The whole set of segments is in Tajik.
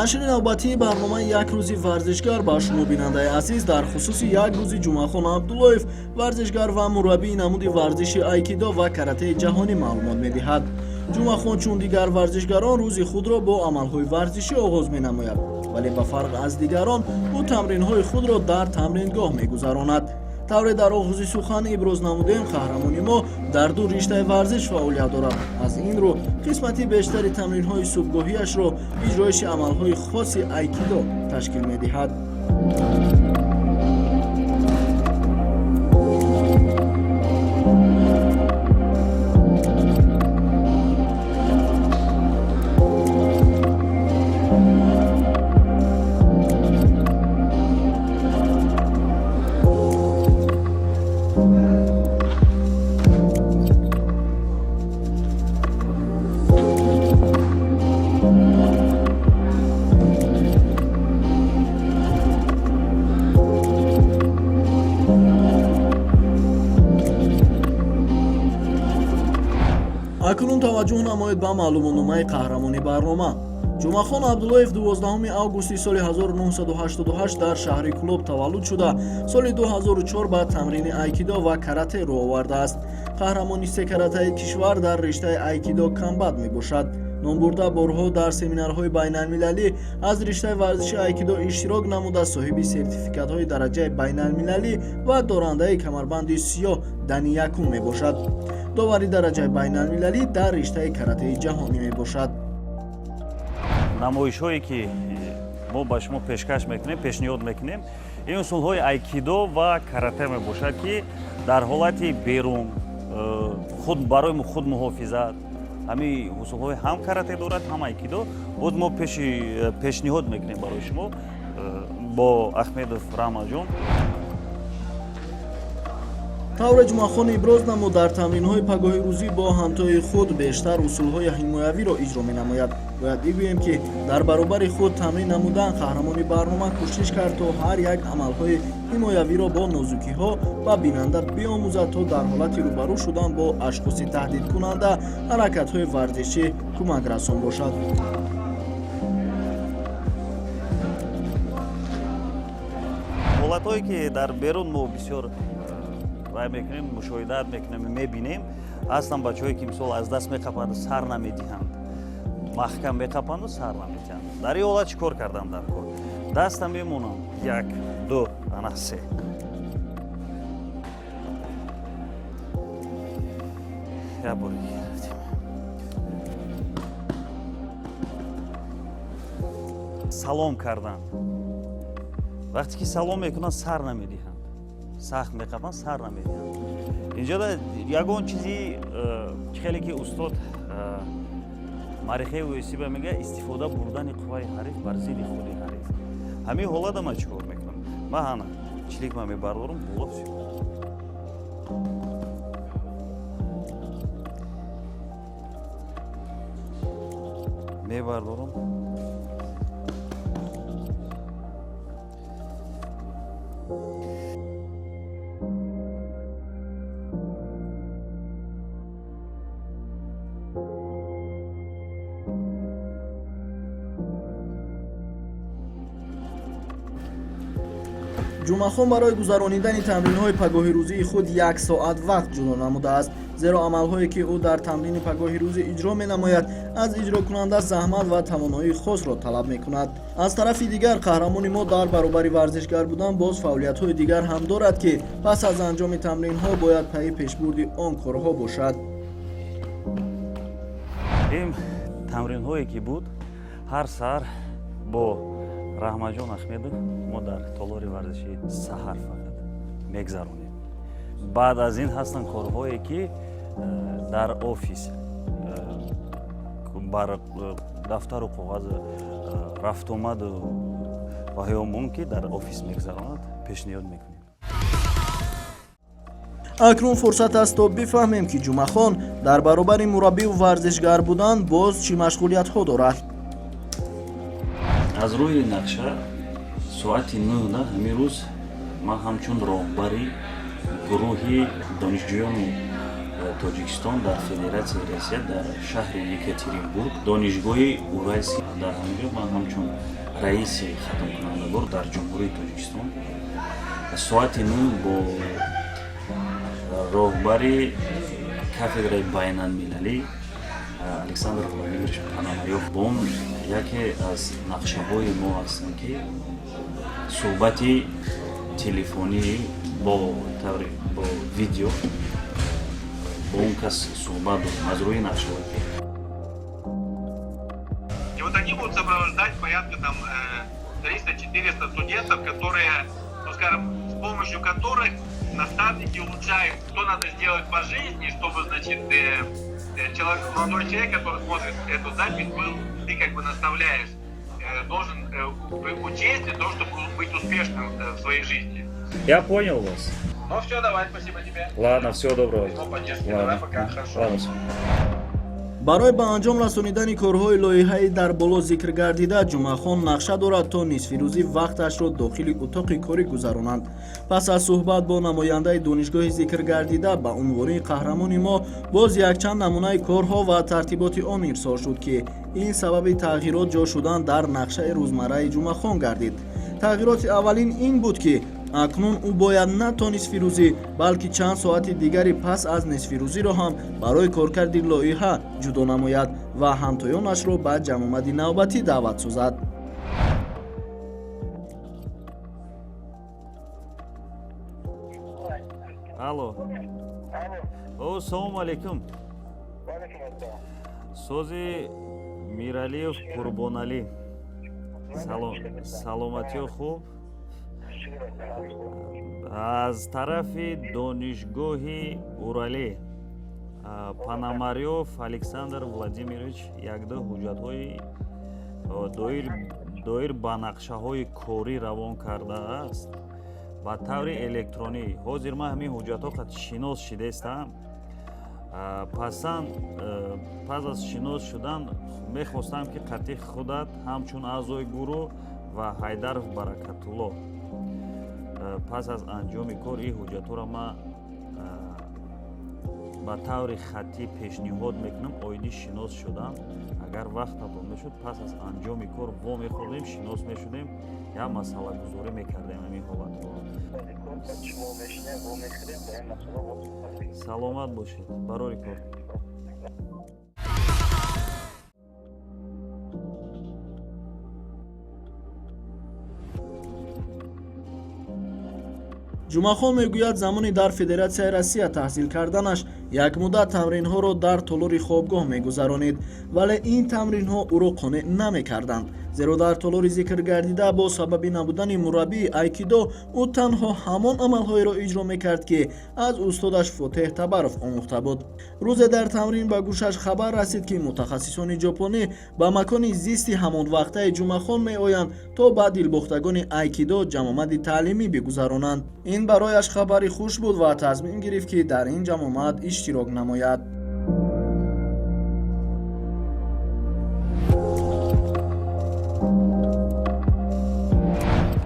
Нашри навбатии барномаи «Як рӯзи варзишгар» ба шумо, бинандаи азиз, дар хусуси як рӯзи Ҷумъахон Абдуллоев, варзишгар ва мураббии намуди варзиши айкидо ва каратеи ҷаҳонӣ, маълумот медиҳад. Ҷумъахон чун дигар варзишгарон рӯзи худро бо амалҳои варзишӣ оғоз менамояд, вале ба фарқ аз дигарон ӯ тамринҳои худро дар тамрингоҳ мегузаронад. Тавре дар оғози сухан иброз намудем, қаҳрамони мо дар ду риштаи варзиш фаъолият дорад. Аз ин рӯ қисмати бештари тамринҳои субҳгоҳиашро иҷроиши амалҳои хоси айкидо ташкил медиҳад. Акнун таваҷҷӯҳ намоед ба маълумотномаи қаҳрамони барнома. Ҷумъахон Абдуллоев 12 августи соли 1988 дар шаҳри Кӯлоб таваллуд шуда, соли 2004 ба тамрини айкидо ва карате рӯ овардааст. Қаҳрамони секаратаи кишвар дар риштаи айкидо комбат мебошад. Номбурда борҳо дар семинарҳои байналмилалӣ аз риштаи варзиши айкидо иштирок намуда, соҳиби сертификатҳои дараҷаи байналмилалӣ ва дорандаи камарбанди сиёҳ дани якум мебошад. Довари дараҷаи байналмилалӣ дар риштаи каратеи ҷаҳонӣ мебошад. Намоишҳое ки мо ба шумо пешкаш мекунем, пешниҳод мекунем, ин усулҳои айкидо ва карате мебошад, ки дар ҳолати берун худ барои худмуҳофизат ҳамин усулҳои ҳам карате дорад, ҳам айкидо. Боз мо пешниҳод мекунем барои шумо бо Ахмедов Раҳмаҷон. Тавре Ҷумъахон иброз намуд, дар тамринҳои пагоҳи рӯзӣ бо ҳамтои худ бештар усулҳои ҳимоявиро иҷро менамояд. Бояд бигӯем, ки дар баробари худ тамрин намудан, қаҳрамони барнома кӯшиш кард, то ҳар як амалҳои ҳимоявиро бо нозукиҳо ба бинанда биомӯзад, то дар ҳолати рӯбарӯ шудан бо ашхоси таҳдидкунанда ҳаракатҳои варзишӣ кӯмакрасон бошад. Ҳолатҳое ки дар берун мо бисёр вай мекунем, мушоҳидат мекунем, мебинем, ҳастанд бачаҳое ки, мисол, аз даст меқапанду сар намедиҳанд, маҳкам меқапанду сар намедиҳанд. Дар ин ҳолат чӣ кор кардам дар кор? Даста мемонам, як, ду, ана, се. Як бори рафтем. Салом кардан. Вақте ки салом мекунанд, сар намедиҳанд, сахт меқапанд, сар намедиҳанд. Инҷода ягон чизи чӣ хеле ки устод Марихе Уэсиба мегӯяд, истифода бурдани қувваи ҳариф бар зидди худи ҳариф. Ҳамин ҳолата ман чӣ кор мекунам? Ман ҳана чиликма мебардорам боло, всё. Мебардорам. Ҷумъахон барои гузаронидани тамринҳои пагоҳи рӯзии худ як соат вақт ҷудо намудааст, зеро амалҳое ки ӯ дар тамрини пагоҳи рӯзӣ иҷро менамояд, аз иҷрокунанда заҳмат ва тавоноии хосро талаб мекунад. Аз тарафи дигар, қаҳрамони мо дар баробари варзишгар будан боз фаъолиятҳои дигар ҳам дорад, ки пас аз анҷоми тамринҳо бояд пайи пешбурди он корҳо бошад. Ин тамринҳое ки буд, ҳар саҳар бо Раҳмаҷон Ахмедов мо дар толори варзишии «Саҳар» фақат мегзаронем. Баъд аз ин ҳастанд корҳое ки дар офис бар дафтару коғаз, рафтуомаду ва ки дар офис мегзаронад, пешниҳод мекунем. Акнун фурсат аст, то бифаҳмем, ки Ҷумъахон дар баробари мураббиву варзишгар будан боз чӣ машғулиятҳо дорад. Аз рӯи нақша соати 9-да ҳамин рӯз ман ҳамчун роҳбари гурӯҳи донишҷӯёну Тоҷикистон дар Федератсияи Россия, дар шаҳри Екатеринбург, донишгоҳи Уральский. Дар ҳамин ҷо ман ҳамчун раиси хатмкунандагон дар Ҷумҳурии Тоҷикистон соати 9 бо роҳбари кафедраи байналмилалӣ Александр Владимирович Пономарёв, бо он яке аз нақшаҳои мо ҳастанд, ки суҳбати телефонӣ бо таври бо видео бо он кас суҳбат дорем аз рӯи нақшаҳое ки И вот они будут сопровождать порядка там 300-400 студентов, которые, ну скажем, с помощью которых наставники улучшают, что надо сделать по жизни, чтобы, значит, человек, молодой человек, который смотрит эту запись, был, ты как бы наставляешь, должен учесть для того, чтобы быть успешным в своей жизни. Я понял вас. Ну все, давай, спасибо тебе. Ладно, всего доброго. Письмо поддержки. Ладно. Давай, пока. Хорошо. Ладно, всё. Барои ба анҷом расонидани корҳои лоиҳаи дар боло зикр гардида, Ҷумъахон нақша дорад, то нисфирӯзӣ вақташро дохили утоқи корӣ гузаронанд. Пас аз суҳбат бо намояндаи донишгоҳи зикргардида, ба унвони қаҳрамони мо боз якчанд намунаи корҳо ва тартиботи он ирсол шуд, ки ин сабаби тағйирот ҷо шудан дар нақшаи рӯзмарраи Ҷумъахон гардид. Тағйироти аввалин ин буд, ки акнун ӯ бояд на то нисфирӯзӣ, балки чанд соати дигари пас аз нисфирӯзиро ҳам барои коркарди лоиҳа ҷудо намояд ва ҳамтоёнашро ба ҷамъомади навбатӣ даъват созад. Алло, о, салому алейкум, сози Миралиев Қурбоналӣ. Саломатиё хуб? Аз тарафи донишгоҳи Уралӣ Пономарёв Александр Владимирович якду ҳуҷҷатҳои доир ба нақшаҳои корӣ равон кардааст ба таври электронӣ. Ҳозир ман ҳамин ҳуҷҷатҳо қад шинос шидаистам. Пасан пас аз шинос шудан мехостам, ки қатъи худат ҳамчун аъзои гурӯҳ ва Ҳайдаров Баракатулло пас аз анҷоми кор ин ҳуҷҷатҳоро ман ба таври хаттӣ пешниҳод мекунам. Оиди шинос шудан, агар вақтатон мешуд, пас аз анҷоми кор во мехӯрдем, шинос мешудем, як масъалагузорӣ мекардем ҳамин ҳолатҳо. Саломат бошед, барори кор. Ҷумъахон мегӯяд, замони дар Федератсияи Россия таҳсил карданаш як муддат тамринҳоро дар толори хобгоҳ мегузаронид, вале ин тамринҳо ӯро қонеъ намекарданд, зеро дар толори зикргардида бо сабаби набудани мураббии айкидо ӯ танҳо ҳамон амалҳоеро иҷро мекард, ки аз устодаш Фотеҳ Табаров омӯхта буд. Рӯзе дар тамрин ба гӯшаш хабар расид, ки мутахассисони ҷопонӣ ба макони зисти ҳамонвақтаи Ҷумъахон меоянд, то ба дилбохтагони айкидо ҷамъомади таълимӣ бигузаронанд. Ин барояш хабари хуш буд ва тасмим гирифт, ки дар ин ҷамъомад иштирок намояд.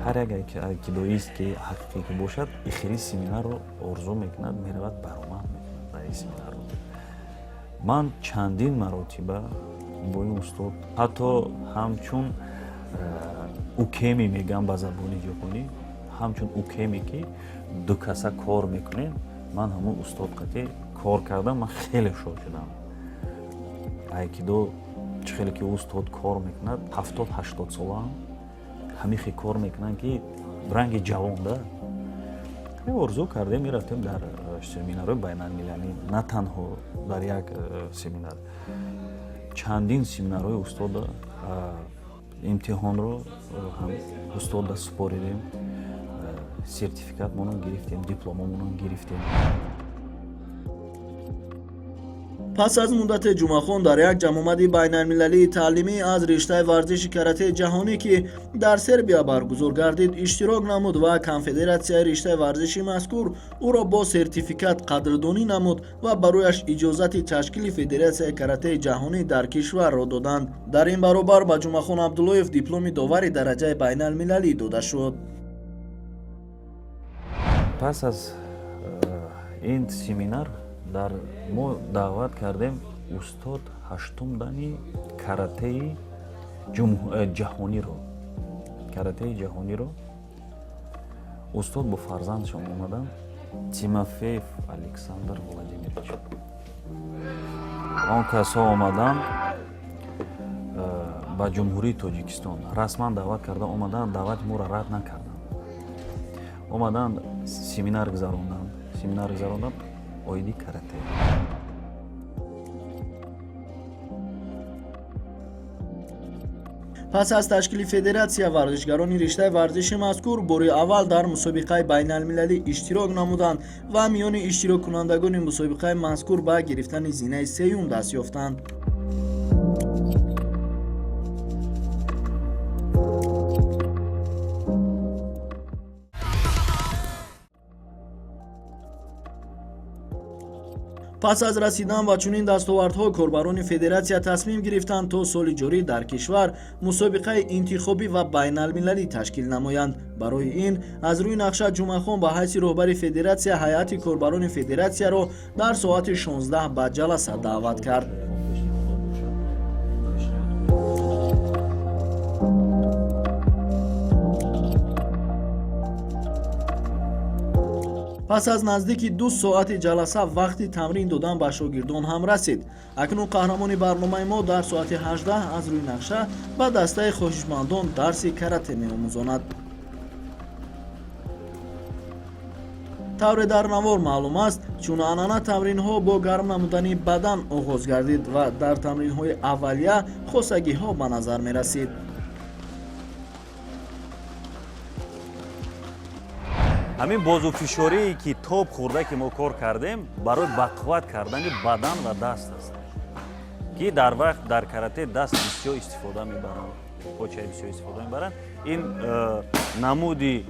Ҳар як айкидоист, ки ҳақиқӣ ки бошад, ихири семинарро орзу мекунад, меравад, баромад мекунад дар ин семинарро. Ман чандин маротиба бо ин устод, ҳатто ҳамчун укеми мегӯям ба забони ҷопонӣ, ҳамчун укеми, ки ду каса кор мекунем, ман ҳамун устод қатӣ кор кардам. Ман хеле шод шудам. Айкидо чӣ хеле ки устод кор мекунад, 70-80 солаам ҳамихе кор мекунанд, ки ранги ҷавон да. Орзу кардем, мерафтем дар семинарҳои байналмилалӣ. На танҳо дар як семинар, чандин семинарҳои устода имтиҳонро ҳам устода супоридем, сертификатмонро гирифтем, дипломомонро гирифтем. Пас аз муддате Ҷумъахон дар як ҷамъомади байналмилалии таълимӣ аз риштаи варзиши каратеи ҷаҳонӣ, ки дар Сербия баргузор гардид, иштирок намуд ва конфедератсияи риштаи варзиши мазкур ӯро бо сертификат қадрдонӣ намуд ва барояш иҷозати ташкили федератсияи каратеи ҷаҳонӣ дар кишварро доданд. Дар ин баробар ба Ҷумъахон Абдуллоев дипломи довари дараҷаи байналмилалӣ дода шуд. Пас аз ин семинар Дар мо даъват кардем устод ҳаштум дани каратеи ҷаҳониро, каратеи ҷаҳониро. Устод бо фарзандшон омаданд, Тимофеев Александр Владимирович. Он касҳо омаданд ба Ҷумҳурии Тоҷикистон, расман даъват карда омаданд, даъвати моро рад накарданд. Омаданд, семинар гузаронданд, семинар гузаронданд оиди карате. Пас аз ташкили федератсия варзишгарони риштаи варзиши мазкур бори аввал дар мусобиқаи байналмилалӣ иштирок намуданд ва миёни иштироккунандагони мусобиқаи мазкур ба гирифтани зинаи сеюм даст ёфтанд. Пас аз расидан ба чунин дастовардҳо, корбарони федератсия тасмим гирифтанд, то соли ҷорӣ дар кишвар мусобиқаи интихобӣ ва байналмилалӣ ташкил намоянд. Барои ин аз рӯи нақша Ҷумъахон ба ҳайси роҳбари федератсия ҳайати корбарони федератсияро дар соати 16 ба ҷаласа даъват кард. Пас аз наздики 2 соати ҷаласа вақти тамрин додан ба шогирдон ҳам расид. Акнун қаҳрамони барномаи мо дар соати 18 аз рӯи нақша ба дастаи хоҳишмандон дарси карате меомӯзонад. Тавре дар навор маълум аст, чун анъана тамринҳо бо гарм намудани бадан оғоз гардид ва дар тамринҳои аввалия хосагиҳо ба назар мерасид. Ҳамин бозуфишорие, ки тоб хӯрда, ки мо кор кардем, барои бақувват кардани бадан ва даст аст, ки дар вақт дар карате даст бисёр истифода мебаранд, почаи бисёр истифода мебаранд. Ин намуди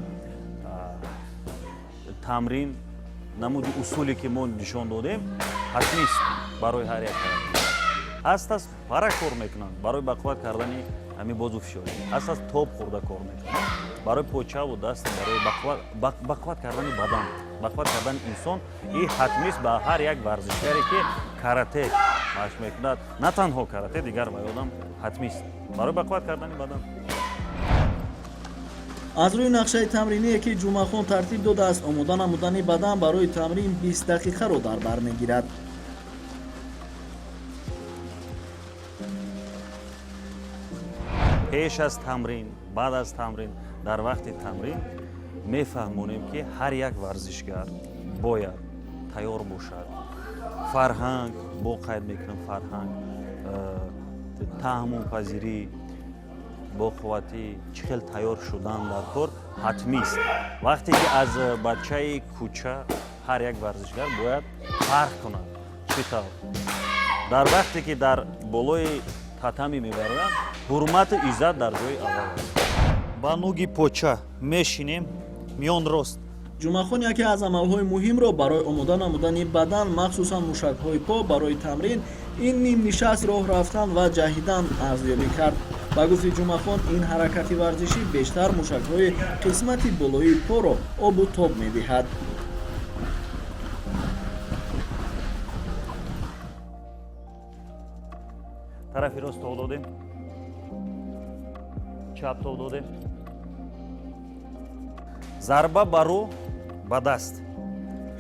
тамрин, намуди усуле, ки мо нишон додем, ҳатмист барои ҳар як карате. Ҳаст аст пара кор мекунанд барои бақувват кардани ҳамин бозуфишорӣ, ҳаст аст тоб хӯрда кор мекунанд барои почаву даст, барои бақувват кардани бадан, бақувват кардани инсон. И ҳатмист ба ҳар як варзишгаре, ки карате машқ мекунад, на танҳо карате, дигар ваёдам ҳатмист барои бақувват кардани бадан. Аз рӯи нақшаи тамриние, ки Ҷумъахон тартиб додааст, омода намудани бадан барои тамрин 20 дақиқаро дар бар мегирад. Пеш аз тамрин, баъд аз тамрин, дар вақти тамрин мефаҳмонем, ки ҳар як варзишгар бояд тайёр бошад. Фарҳанг бо қайд мекунам, фарҳанг, таҳаммулпазирӣ, боқувватӣ, чӣ хел тайёр шудан дар кор ҳатмист. Вақте ки аз бачаи кӯча ҳар як варзишгар бояд фарқ кунад. Чӣ тавр? Дар вақте ки дар болои татами мебароянд, ҳурмату иззат дар ҷои аввал аст. Ба нуги поча мешинем, миён рост. Ҷумъахон яке аз амалҳои муҳимро барои омода намудани бадан, махсусан мушакҳои по барои тамрин, ин нимнишаст роҳ рафтан ва ҷаҳидан арзёбӣ кард. Ба гуфти Ҷумъахон, ин ҳаракати варзишӣ бештар мушакҳои қисмати болоии поро обу тоб медиҳад. Тарафи рост тоб додем, чап тоб додем, зарба ба рӯ, ба даст.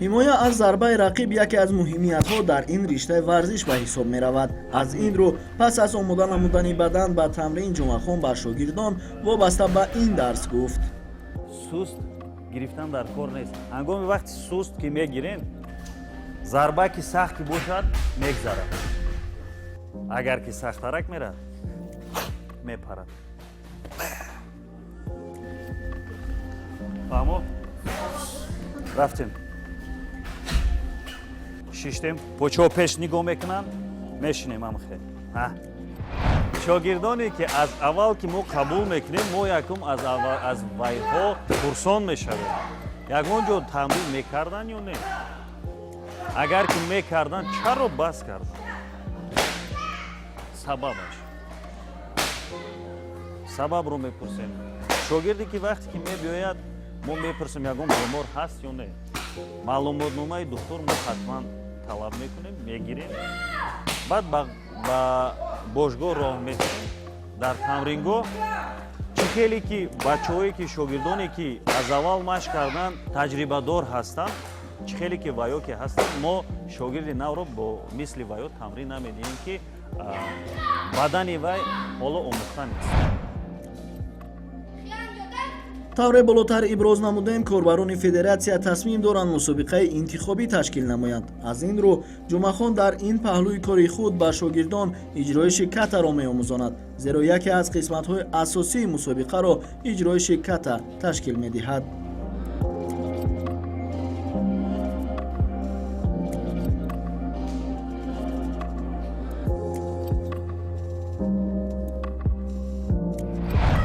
Ҳимоя аз зарбаи рақиб яке аз муҳимиятҳо дар ин риштаи варзиш ба ҳисоб меравад. Аз ин рӯ, пас аз омода намудани бадан ба тамрин, Ҷумъахон ба шогирдон вобаста ба ин дарс гуфт: Суст гирифтан дар кор нест. Ҳангоми вақти суст ки мегирем, зарба ки сахт ки бошад, мегзарад, агар ки сахттарак мерад, мепарад. Фаҳмо? Рафтем, шиштем, почаҳо пеш нигоҳ мекунанд, мешинем ҳамхел. Шогирдоне, ки аз аввал ки мо қабул мекунем, мо якум аз вайҳо пурсон мешавем, ягон ҷо тамрин мекарданд ё не. Агар ки мекарданд, чаро бас карданд? Сабабаш, сабабро мепурсем. Шогирде, ки вақте ки мебиёяд, мо мепурсем, ягон бемор ҳаст ё не. Маълумотномаи духтур мо ҳатман Талаб мекунем, мегирем, баъд ба бошгоҳ роҳ медиҳем. Дар тамрингоҳ чӣ хеле ки бачаҳое ки шогирдоне ки аз аввал машқ кардан, таҷрибадор ҳастанд, чӣ хеле ки ваё ки ҳастанд, мо шогирди навро бо мисли ваё тамрин намедиҳем, ки бадани вай ҳоло омӯхта нест. Тавре болотар иброз намудем, корбарони федератсия тасмим доранд мусобиқаи интихобӣ ташкил намоянд. Аз ин рӯ Ҷумъахон дар ин паҳлӯи кори худ ба шогирдон иҷроиши катаро меомӯзонад, зеро яке аз қисматҳои асосии мусобиқаро иҷроиши ката ташкил медиҳад.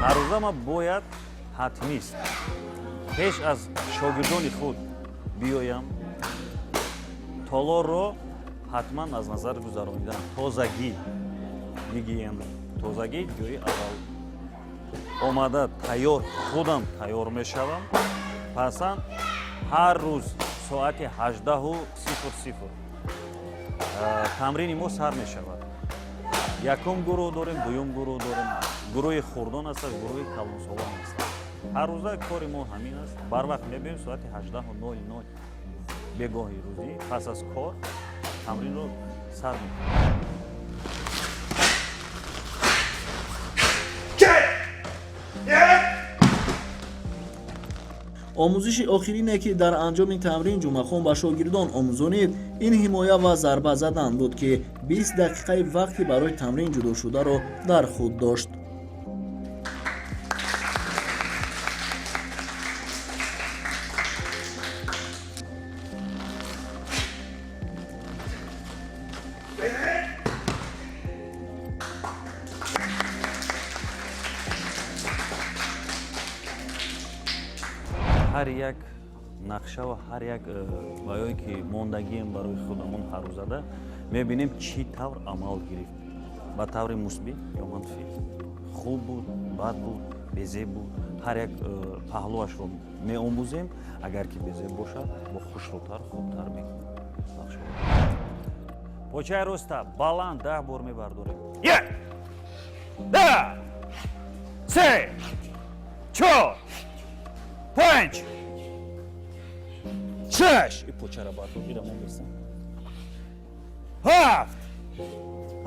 Ҳаррӯза ман бояд, ҳатмист, пеш аз шогирдони худ биёям, толорро ҳатман аз назар гузаронидан, тозагӣ, гигиена, тозагӣ ҷои аввал. Омада тайёр, худам тайёр мешавам. Пасан ҳар рӯз соати 18:00 тамрини мо сар мешавад. Якум гурӯҳ дорем, дуюм гурӯҳ дорем, гурӯҳи хурдон аст, гурӯҳи калонсолон аст. Ҳар рӯза кори мо ҳамин аст. Барвақт мебиёем, соати 18:00 бегоҳи рӯзӣ пас аз кор тамринро сар мекунем. Омӯзиши охирине, ки дар анҷоми тамрин Ҷумъахон ба шогирдон омӯзонид, ин ҳимоя ва зарба задан буд, ки 20 дақиқаи вақти барои тамрин ҷудошударо дар худ дошт. Ҳар як нақша ва ҳар як ваёе ки мондагием барои худамон, ҳаррӯзада мебинем, чӣ тавр амал гирифт, ба таври мусбӣ ё манфӣ, хуб буд, бад буд, безеб буд, ҳар як паҳлӯашро меомӯзем. Агар ки безеб бошад, бо хушрӯтар, хубтар мекунем. Почаи роста баланд 10 бор мебардорем: як, ду, се, чор, панҷ, шаш. И почара бардор, ира мондестам. Ҳафт,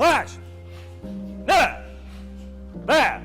ҳашт, на, даҳ.